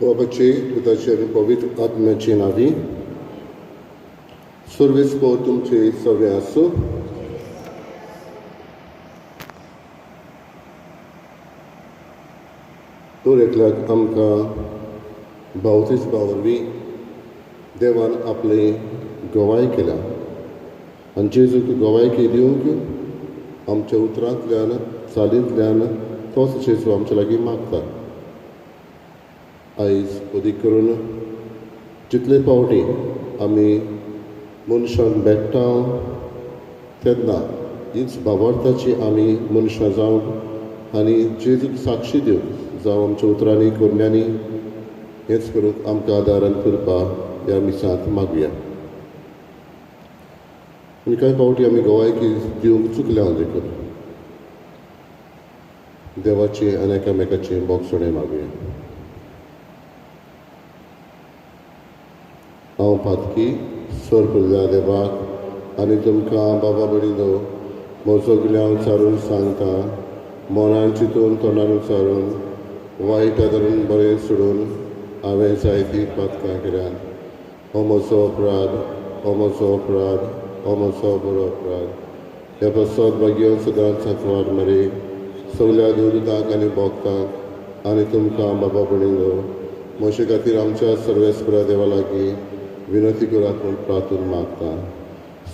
बाबाचे पुताचे आनी पवित्र आत्म्याचे नांवी सर्वेस पोर तुमचे सगळे आसूं. दर एकल्याक आमकां बावतिज्मा वरवीं देवान आपली गवाय केल्या आनी जेजूक गवायकी दिवंक आमच्या उतरांतल्यान चालींतल्यान तोच जेजू आमच्या लागीं मागता. आयज अदीक करून जितले फावटी आमी मनशांक भेट्टा तेन्ना हीच भावार्थाची आमी मनशां जावंक आनी जेजूक साक्षी दिवंक जावं आमच्या उतरांनी करण्यांनी हेंच करूंक आमकां आदारान करपा ह्या मिसांत मागया. आनी कांय फावटी आमी गवायकी दिवंक चुकल्या देखून देवाची आनी एकामेकाची बोगसणें मागुया. हांव पातकी सोरपुल्या देवाक आनी तुमकां बाबा भयणीनो म्हजो गुन्यांव चारून सांगता. मनान चिंतून तोंडान उचारून वायट आदारून बरें सोडून हांवें जायतीं पातकां केल्यात. हो म्हजो अपराध, हो म्हजो अपराध, हो म्हजो बरो अपराध. ह्या पासत भाग्य सदांच सांतवार मरे सगल्या दुर्दांक आनी भोगतांक आनी तुमकां बाबा भयणीनो म्हजे खातीर आमच्या सर्वेस्परा देवा लागीं विनंती करात म्हूण प्रार्थून मागता.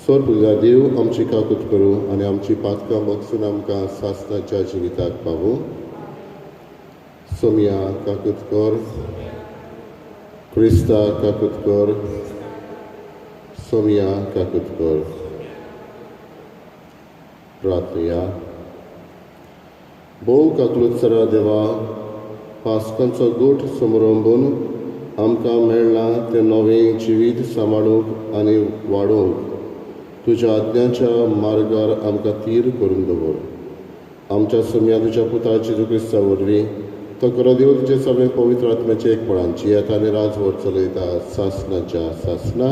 सोर पुजा देव आमची काकूत करूं आनी आमची पातकां बगसून आमकां सासणाच्या जिविताक पावूं. सोमया काकूत कर, क्रिस्ता काकूत कर, सोमया काकूत कर. प्रार्थया. भोव काकलूत सरा देवा, पास्कांचो गोठ समरंबून आमकां मेळ्ळां तें नवें जिवीत सांबाळूंक आनी वाडोवंक तुज्या आज्ञाच्या मार्गार आमकां तीर करून दवर. आमच्या सोमया तुज्या पुता जेजू क्रिस्ता वरवीं तो खरो देव तुजे सगळे पवित्र आत्म्याचे एकपणांची येता आनी राजवट चलयता सासणाच्या सासणा.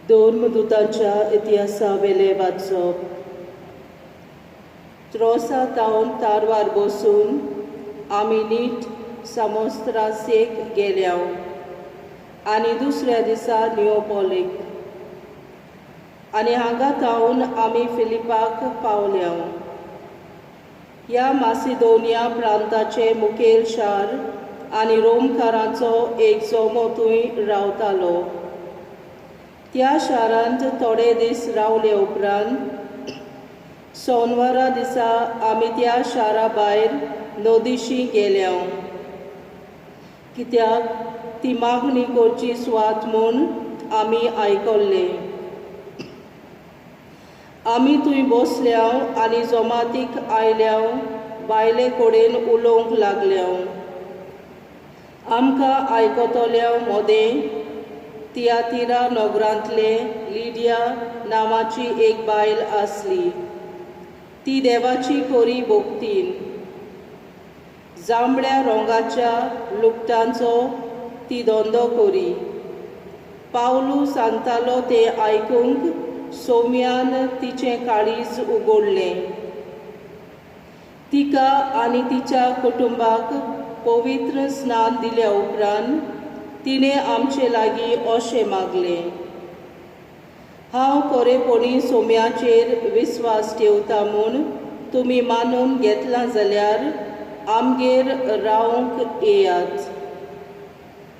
धर्मदूताच्या इतिहासावेले वाचप. त्रोसा तावन तारवार बसून आमी नीट समोस्त्रासेक गेल्या आनी दुसऱ्या दिसा नियोपोलीक आनी हांगा तावन आमी फिलिपाक पावल्या. ह्या मासिदोनिया प्रांताचे मुखेल शार आनी रोमकारांचो एक जोमो थंय रावतालो. त्या शारांत थोडे दीस रावले उपरांत सोनवारा दिसा आमी त्या शारा भायर नदीशी गेल्या, कित्याक ती मागणी करची सुवात म्हूण आमी आयकल्ले. आमी थंय बसल्या आनी जमातीक आयल्या बायले कडेन उलोवंक लागल्या. आमकां आयकतल्या मदें तियातिरा नगरांतले लिडिया नांवाची एक बायल आसली. ती देवाची कोरी भोगतीन जांबळ्या रंगाच्या लुगटांचो ती धंदो करी. पावलू सांगतालो तें आयकूंक सोम्यान तिचें काळीज उगडलें. तिका आनी तिच्या कुटुंबाक पवित्र स्नान दिल्या उपरांत तिणें आमचे लागीं अशें मागलें, हांव खरेपणी सोम्याचेर विस्वास ठेवता म्हूण तुमी मानून घेतलां जाल्यार आमगेर रावंक येयात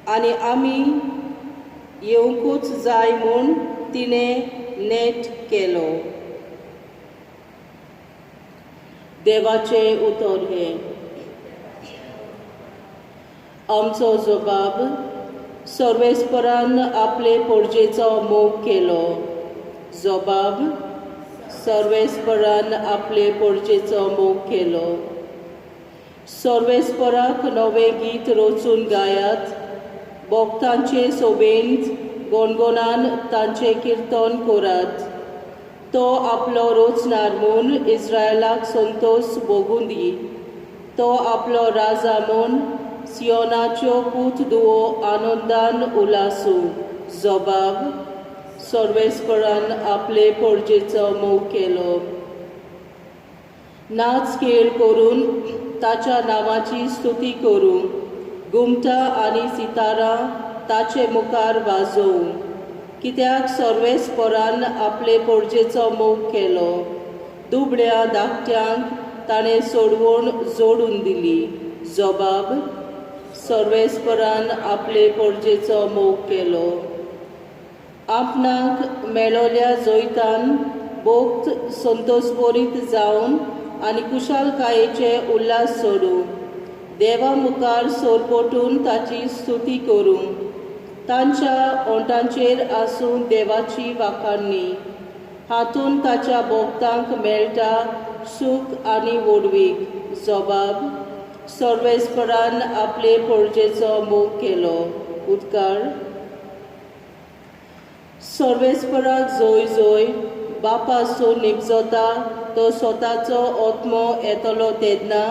आनी आमी येवंकूच जाय म्हूण तिणें नेट केलो. देवाचें उतर हें. आमचो जबाब. सर्वेस्परान आपले पोरजेचो मोग केलो. जबाब. सर्वेस्परान आपले पोरजेचो मोग केलो. सर्वेस्पराक नवें गीत रचून गायात, भक्तांचे सोबेंत गणगणान तांचें किर्तन करात. तो आपलो रचणार म्हूण इस्रायलाक संतोश भोगूं दी. तो आपलो राजा म्हूण सियोनाच्यो पूत दुवो आनंदान उलासूं. जबाब सर्वेस्परान आपले पोरजेचो मोग केलो. नाच खेळ करून ताच्या नांवाची स्तुती करूं. घुमटां आनी सितारां ताचे मुखार वाजोवं. कित्याक सर्वेस्परान आपले पोरजेचो मोग केलो. दुबळ्या धाकट्यांक ताणें सोडवण जोडून दिली. जबाब सर्वेस्परान आपले पोरजेचो मोग केलो. आपणाक मेळोल्या जैतान भोक्त संतोषभरीत जावन आनी कुशालकायेचे उल्हास सोडूं. देवा मुखार सोरपोटून ताची स्तुती करूं. तांच्या ओंठांचेर आसूं देवाची वाखाणणी. हातून ताच्या भोक्तांक मेळटा सूख आनी व्हडवीक. जबाब सर्वेस्परान आपले पोरजेचो मोग केलो. उदकार सर्वेस्पराक जोय जोय. बापासून निपजता तो स्वताचो आत्मो येतलो तेन्ना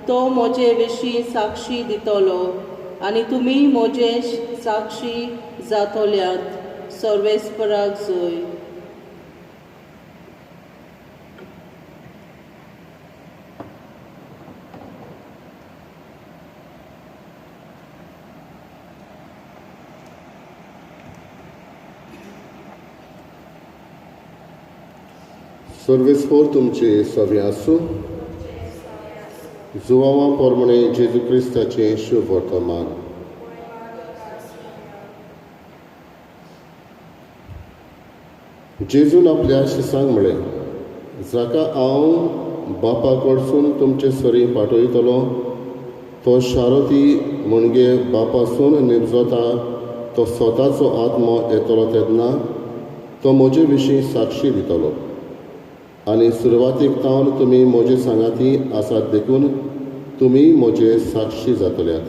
तो म्हजे विशीं साक्षी दितलो आनी तुमी म्हजे साक्षी जातल्यात. सर्वेस्पराक जोय. सर्वेस्पोर तुमचे सवे आसूं. जुवावा पोरमणे जेजू क्रिस्ताचें शुभ वर्तमान. जेजून आपल्या शिसांक म्हळें, जाका हांव बापा कडसून तुमचे सरी पाठयतलो तो शारती म्हणजे बापासून निबजता तो स्वताचो आत्मो येतलो तेन्ना तो म्हजे विशीं साक्षी दितलो. आनी सुरवातीक तावन तुमी म्हजे सांगाती आसात देखून तुमी म्हजे साक्षी जातल्यात.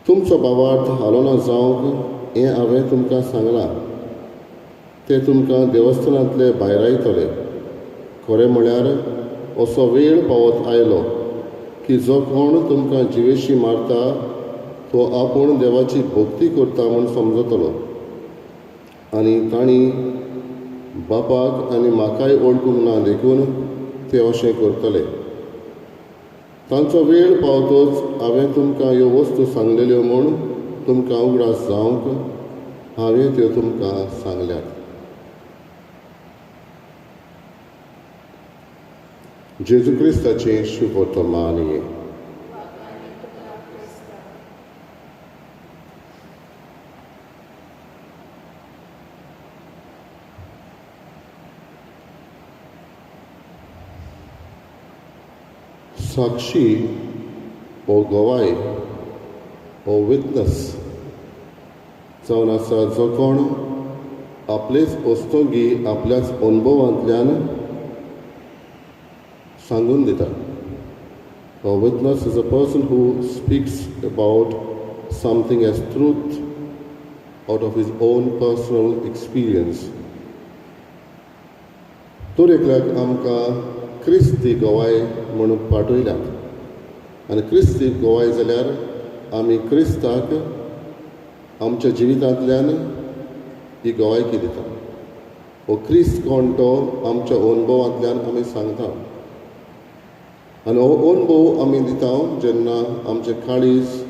तुमचो भावार्थ हालोना जावंक हें हांवें तुमकां सांगलां. ते तुमकां देवस्थानांतले भायरायतले. खरें म्हळ्यार असो वेळ पावत आयलो की जो कोण तुमकां जिवेशी मारता तो आपूण देवाची भक्ती करता म्हूण समजतलो. आनी तांणी बापाक आनी म्हाकाय वळखूंक ना देखून ते अशें करतले. तांचो वेळ पावतोच हांवें तुमकां ह्यो वस्तू सांगलेल्यो म्हूण तुमकां उगडास जावंक हांवें त्यो तुमकां सांगल्यात. जेजू क्रिस्ताचें शुभ वर्तमान. साक्षी हो गवाय हो विटनस जावन आसा जो कोण आपलेच वस्तुगी आपल्याच अनुभवांतल्यान सांगून दिता. A witness is a person who speaks about something as truth out of his own personal experience. तर एकल्याक आमकां क्रिस्ती गवाय म्हणून पाठयल्यात आनी क्रिस्ती गवाय जाल्यार आमी क्रिस्ताक आमच्या जिवितांतल्यान ही गवायकी दिता. हो क्रिस्त कोण तो आमच्या अनुभवांतल्यान आमी सांगता आनी हो अनुभव आमी दिता जेन्ना आमचें काळीज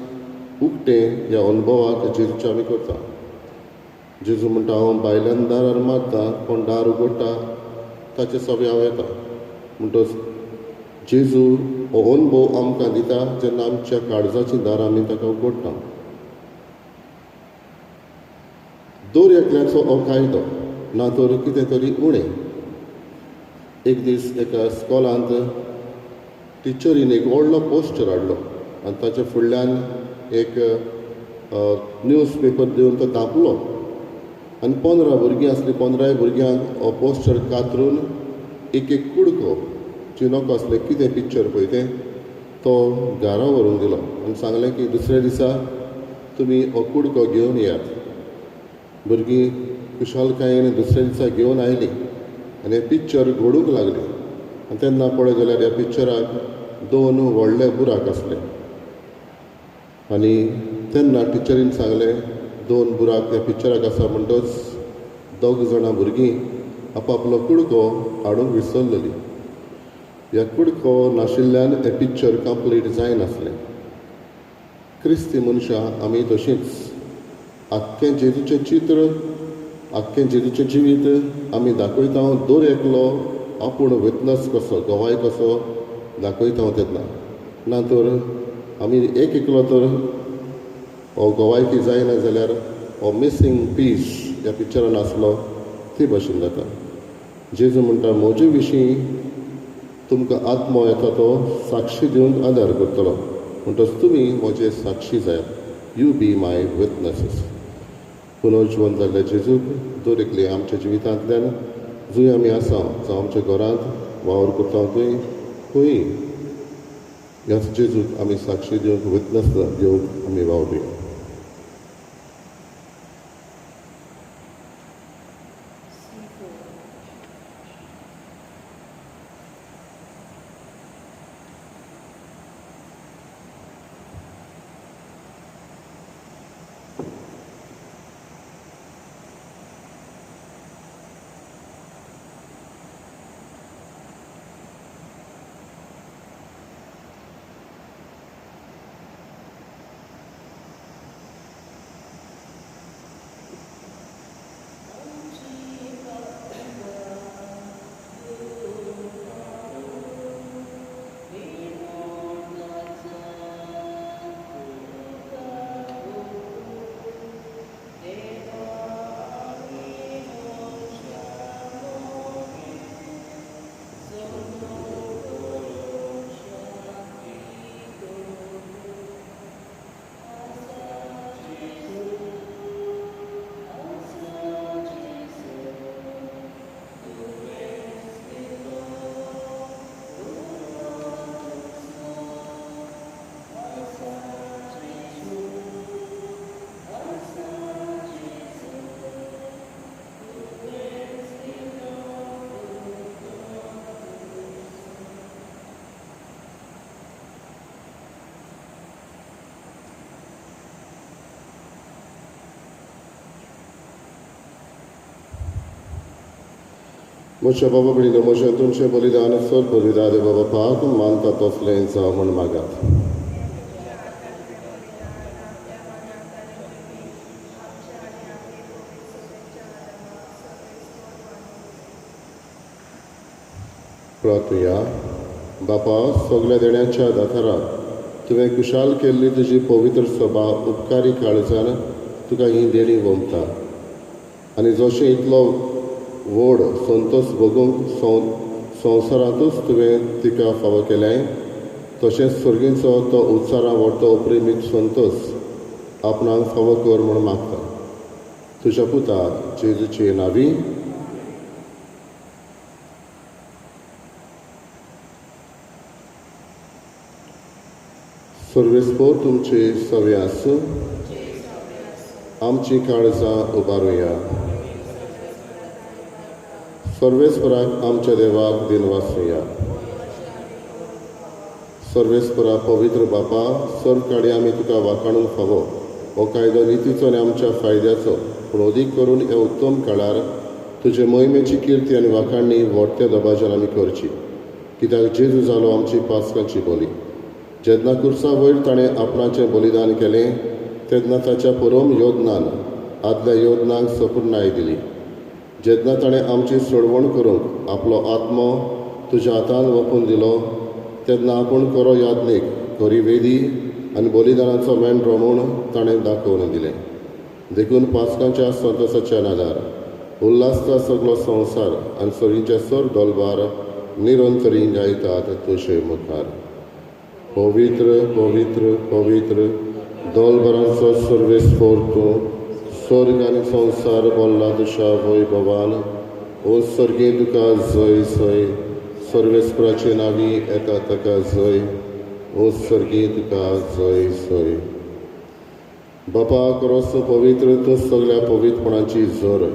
उक्तें ह्या अनुभवाक जेजूचे आमी करता. जेजू म्हणटा हांव भायल्यान दारार मारता, कोण दार उगडटा ताचे सगळें हांव येता. म्हणटच जेजू हो अनुभव आमकां दिता जेन्ना आमच्या काळजाची दारां आमी ताका उगडटा. दर एकल्याचो हो कायदो ना तर कितें तरी उणें. एक दीस एका स्कॉलांत टिचरीन एक व्हडलो पोस्टर हाडलो आनी ताच्या फुडल्यान एक न्यूज पेपर दिवन तो धांपलो आनी 15 भुरगीं आसलीं. 15 भुरग्यांक हो पोस्टर कातरून एक एक कुडको जी नको आसलें कितें पिक्चर पळय तें तो घरा व्हरून दिलो आनी सांगलें की दुसऱ्या दिसा तुमी हो कुडको घेवन येयात. भुरगीं खुशालकायेन दुसऱ्या दिसा घेवन आयलीं आनी हें पिक्चर घडूंक लागलें. आनी तेन्ना पळय जाल्यार ह्या पिक्चराक दोन व्हडले बुराक आसले आनी तेन्ना टिचरीन सांगलें दोन बुराक त्या पिक्चराक आसा म्हणटच दोग जाणां भुरगीं आपापलो कुडको हाडूंक विसरलेली. ह्या कुडको नाशिल्ल्यान तें पिक्चर कंप्लीट जायनासलें. क्रिस्ती मनशां आमी तशींच आख्खें जेजूचें चित्र, आख्खें जेजूचें जिवीत आमी दाखयता. दर एकलो आपूण विटनस कसो, गवाय कसो दाखयता तेन्ना. ना तर आमी एक एकलो तर हो गवायकी जायना जाल्यार हो मिसींग पीस ह्या पिक्चरान आसलो ती भशेन जाता. जेजू म्हणटा म्हजे विशीं तुमकां आत्मो येता तो साक्षी दिवंक आदार करतलो, म्हणटच तुमी म्हजे साक्षी जायात. You be my witnesses. पुनर्जिवन जाल्ल्या जेजूक दर एकले आमच्या जिवितांतल्यान जंय आमी आसा, जावं आमच्या घरांत वावर करता थंय खंय ह्याच जेजूक आमी साक्षी दिवंक, विटनस दिवंक आमी वावरुया. म्हज्या बाबा भयणीनो, म्हजें तुमचें बलिदान सर बलिदान बाबा पाक मानता तसलें जावं म्हूण मागात. प्रार्थुया. बापा, सगल्या देण्याच्या दातारा तुवें खुशाल केल्ली तुजी पवित्र सभा उपकारी काळजान तुका ही देणी वमता आनी जशें इतलो व्हड संतोश भोगूंक संवसारांतूच तुवें तिका फावो केलें, तशेंच सर्गीचो तो उत्सारा व्हडतो प्रेमीक संतोश आपणाक फावो कर म्हूण मागता. तुज्या पुता जेजूचे नांवी. सर्वेस्पोर तुमचे सवे आसूं. आमची काळजां उबारुया. सर्वेस्पराक आमच्या देवाक दिनवासुया. सर्वेस्परा पवित्र बापा, सर्व काडी आमी तुका वाखाणूंक फावो. हो कायदो नितीचो आनी आमच्या फायद्याचो, पूण अदीक करून ह्या उत्तम काळार तुजे मोहिमेची किर्ती आनी वाखाणणी व्हडत्या दबाज्यान आमी करची. कित्याक जेजू जालो आमची पास्काची बोली. जेन्ना कुर्सा वयर ताणें आपणाचें बलिदान केलें तेन्ना ताच्या परम योगदान आदल्या योगदानाक सपुर्णाय दिली. जेन्ना ताणें आमची सोडवण करूंक आपलो आत्मो तुज्या हातान वपून दिलो तेन्ना आपूण खरो याज्ञीक, खरी वेदी आनी बलिदानाचो मेंढरो म्हूण ताणें दाखोवन दिलें. देखून पास्काच्या संतोसाच्या नादार उल्हासता सगलो संवसार आनी सरींचे सर दोलबार निरंतरी गायतात तुजे मुखार. पवित्र पवित्र पवित्र दोलबारांचो सर्वेस्पोर तूं, स्वर्ग आनी संवसार बोल्ला तुज्या वैभवान. ओ स्वर्गे तुका जय जय, सर्वेस्पराचे नांवी येता ताका जय. ओ स्वर्गे तुका जय जय. बापा, क्रोस पवित्र तूं सगल्या पवित्रपणाची झर,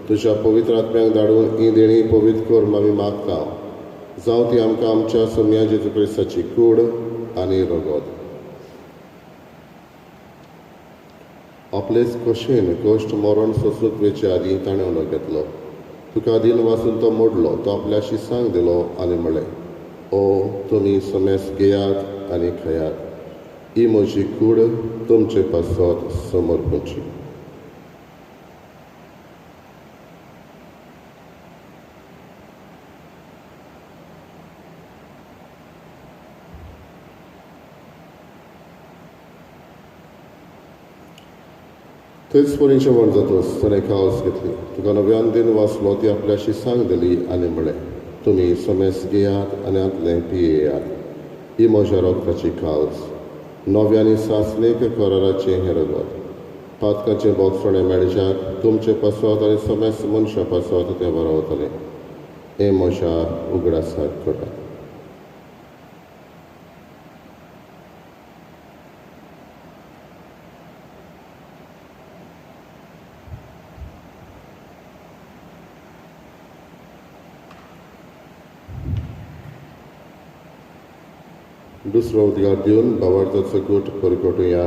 तुज्या पवित्र आत्म्याक धाडून ही देणी पवित्र कर आमी मागता. जावं ती आमकां आमच्या सोम्या जेजू क्रिस्ताची कूड आनी रगत. आपलेच खोशेन कश्ट मरण सोंसूंक वेचे आदीं ताणें उलो घेतलो. तुका दिन वाचून तो मोडलो. तो आपल्या शिसांक दिलो आनी म्हळें, ओ तुमी समेस घेयात आनी खायात, ही म्हजी कूड तुमचे पासत समर्पची. थंयच परी जेवण जातच ताणें कावस घेतली. तुका नव्यान दिन वाचलो. ती आपल्या शिसांक दिली आनी म्हळें, तुमी समेस घेयात आनी हांतलें पियेयात, ही म्हज्या रगताची कावस, नव्या आनी सासणीक कराराचें हें रगत. पातकाचें बोगसणें मेळच्याक तुमचे पासत आनी समेस मनशां पासत तें बरोवतलें. हें म्हज्या उगडासाक करात. दुसरो उद्गार दिवन भावार्थाचो गूट परगटुया.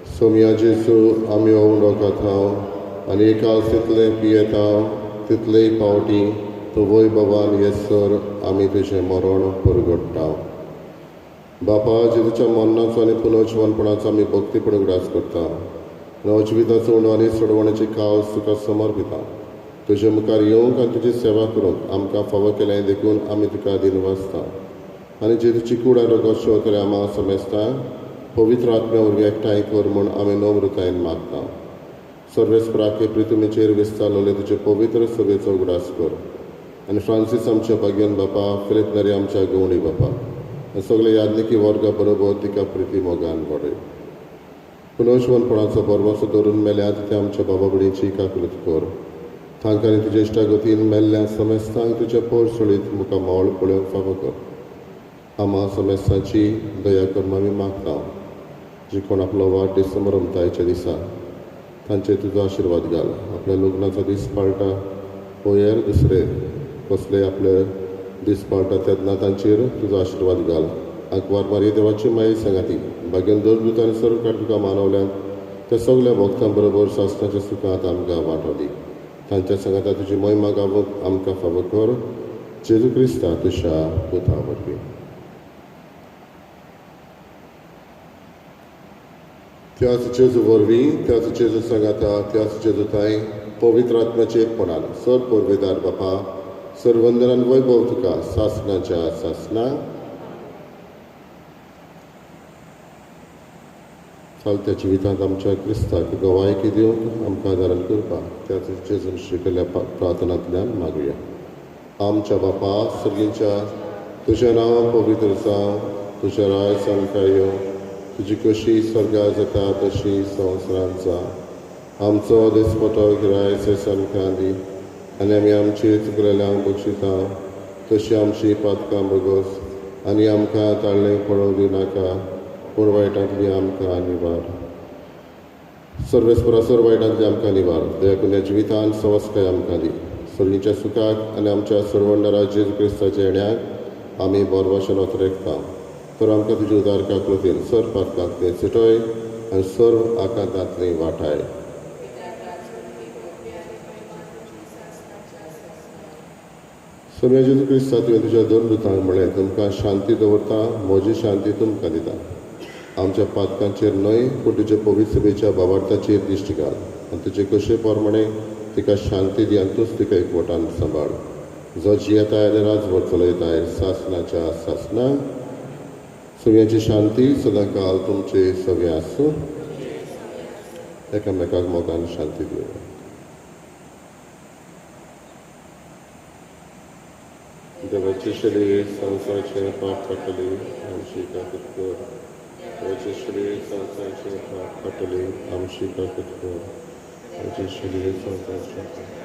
सोम्या जेजू, आमी हो उंडो खातांव आनी एका तितलें पियेतांव तितलेय पावटी तूं वय बाबान येसर आमी तुजें मरण परगट्टांव. बापा, जेजूच्या मरणाचो आनी पुनर्जिवनपणाचो आमी भक्तीपण उगडास करता. नवजिविताचो उंडो आनी सोडवण्याची कावस तुका समर्पिता. तुजे मुखार येवंक आनी तुजी सेवा करूंक आमकां फावो केलें देखून आमी तुका दिनवासता. आनी जेजूची कूड आनी रगत शेवतले आमा समेस्ता पवित्र आत्म्या वरवीं एकठांय कर म्हूण आमी नम्रतायेन मागता. सर्वेस्पराके प्रितुमेचेर विस्तारलेले तुजे पवित्र सभेचो उगडास कर आनी फ्रांसीस आमच्या भाग्यन बापा, फिलीप नरी आमच्या गवणी बापा आनी सगळे यादनिकी वर्गा बरोबर तिका प्रिती मोगान वाडय. पुनर्जिवनपणाचो बरवासो धरून मेल्यात ते आमच्या बाबा भयणीची काकुळट कर. तांकां तुज्या इश्टागतीन मेल्ल्या समेस्तांक तुज्या पोरसोळीत मुखार मोळ पळोवंक फावो कर. आमा समेस्तांची दया करून आमी मागता. जी कोण आपलो वाडदीस समारंभतायच्या दिसा तांचेर तुजो आशिर्वाद घाल. आपल्या लग्नाचो दीस पाळटा वो हेर दुसरे कसले आपले दीस पाळटा तेन्ना तांचेर तुजो आशिर्वाद घाल. आंकवार मारये देवाची माई सांगाती भाग्यान दोन आनी सर्व तुका मानवल्यान त्या सगल्या भक्तां बरोबर सासणाच्या सुखांत आमकां वांटो दी. तांच्या सांगाता तुजी महिमा गावूंक आमकां फावो कर. जेजू क्रिस्ता तुज्या पुता वरवीं. त्याच जेजू वरवीं, त्याच जेजू सांगाता, त्याच जेजू ताई पवित्र आत्म्याचे एकपणान सर पोरवेदार बापा सर वंदनान वैभव तुका सासणाच्या सासना. चालत्या जिवितांत आमच्या क्रिस्ताक गवायकी दिवंक आमकां आदारान करपाक त्याच जेजून शिकयल्ल्या प्रार्थनांतल्यान मागुया. आमच्या बापा सर्गींच्या, तुजें नांव पवित्र जावं, तुजें राज आमकां येवं, तुजी कशी स्वर्गार जाता तशी संवसारांत जावं. आमचो दिसपटो गिरायस आमकां दी आनी आमी आमची चुकलेल्यांक बक्षिता तशी आमची पातकां बगस आनी आमकां ताळ्ळें पळोवंक दिवनाका, पूण वायटांतली आमकां निवार. सर्वेस्परा सर वायटांतली आमकां निवार. दया जिवितान सवस्काय आमकां दी. सर्गीच्या सुखाक आनी आमच्या सर्वंडरा जेजू क्रिस्ताच्या येण्याक आमी बोरवाशेन अतरेकता. तर आमकां तुजी उदार काकुळटेन सर पातकांतलें सुटय आनी सर्व आकांतांतलें वाटाय. सोम्या जेजू क्रिस्ता, तुवें तुज्या दोन दुतांक म्हळें, तुमकां शांती दवरता, म्हजी शांती तुमकां दिता. आमच्या पातकांचेर न्हय पूण तुजे पवित्र सभेच्या भावार्थाचेर दिश्टी घाल आनी तुजे कशे प्रमाणे तिका शांती दी आनी तूंच तिका एकवटान सांबाळ. जो जियेताय आनी राजभर चलयताय सासणाच्या सासना. सगळ्यांची शांती सदांकाल तुमचे सगळे आसूं. एकामेकाक मोगान शांती दिवया. देवाचे शरीर संवसाराचें पाप काडटली आमची काकूट कर. देवाचे शरीर संवसाराचें पाप काडटली आमची काकूट कर. देवाचे शरीर संवसाराचें.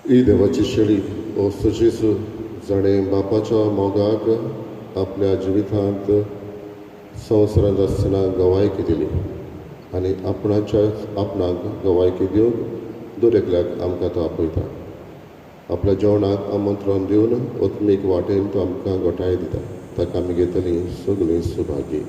ही देवाची शेळी ओ जेजू जाणें बापाच्या मोगाक आपल्या जिवितांत संवसारांत आसतना गवायकी दिली आनी आपणाच्या आपणाक गवायकी दिवंक दर एकल्याक आमकां तो आपयता. आपल्या जेवणाक आमंत्रण दिवन आत्मीक वाटेन तो आमकां गोठाय दिता. ताका आमी घेतली सगळीं सुभागी.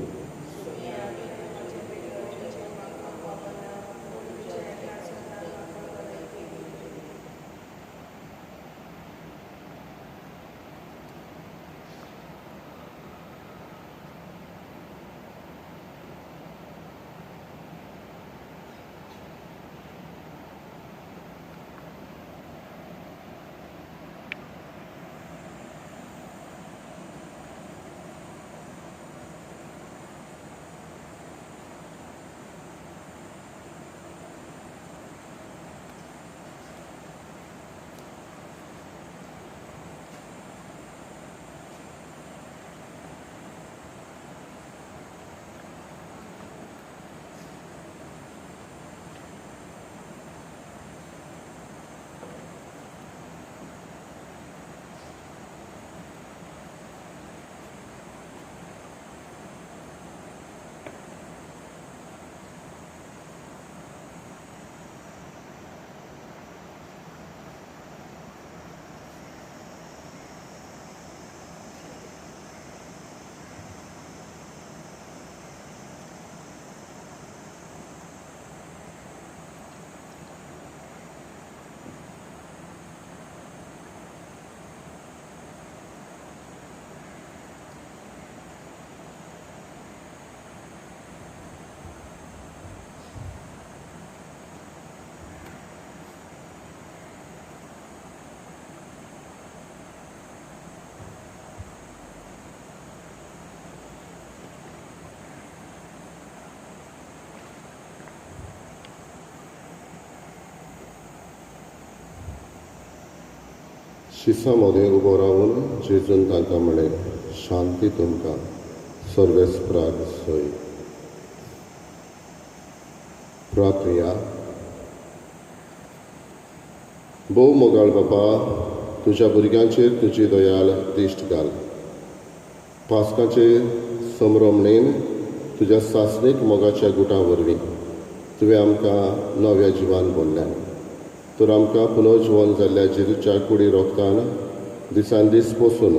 शिसा मदें उबो रावन जेजून तांकां म्हळें, शांती तुमकां, सर्वेस्पराक सोय. प्रार्थया. भोव मोगाळ बापा, तुज्या भुरग्यांचेर तुजी दयाल दिश्ट घाल. पास्काचे संभ्रमणेन तुज्या सासणीक मोगाच्या गुटां वरवीं तुवें आमकां नव्या जिवान भरल्यान. तर आमकां पुनर्जिवन जाल्ल्या जेजूच्या कुडी रोगतान दिसान दीस पोसून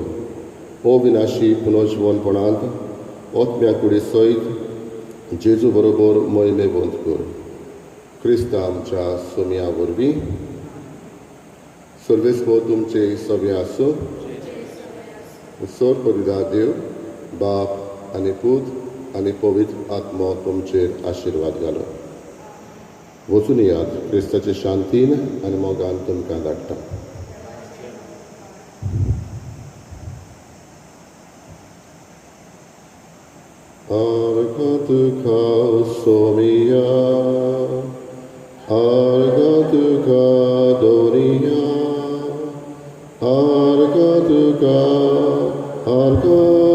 अविनाशी पुनर्जिवनपणांत ओत्म्या कुडी सयत जेजू बरोबर मोहिमेवंत कर. क्रिस्ता आमच्या सोमया वरवीं. सर्वेस्पर तुमचे सगळे आसूं. सर परिदा देव बाप आनी पूत आनी पवित्र आत्मो तुमचेर आशिर्वाद घालो. वचून याद क्रिस्ताचे शांतीन आनी मोगान तुमकां धाडटा. अर्घ तुका सोमिया, अर्घ तुका दोरिया, अर्घ तुका, अर्घ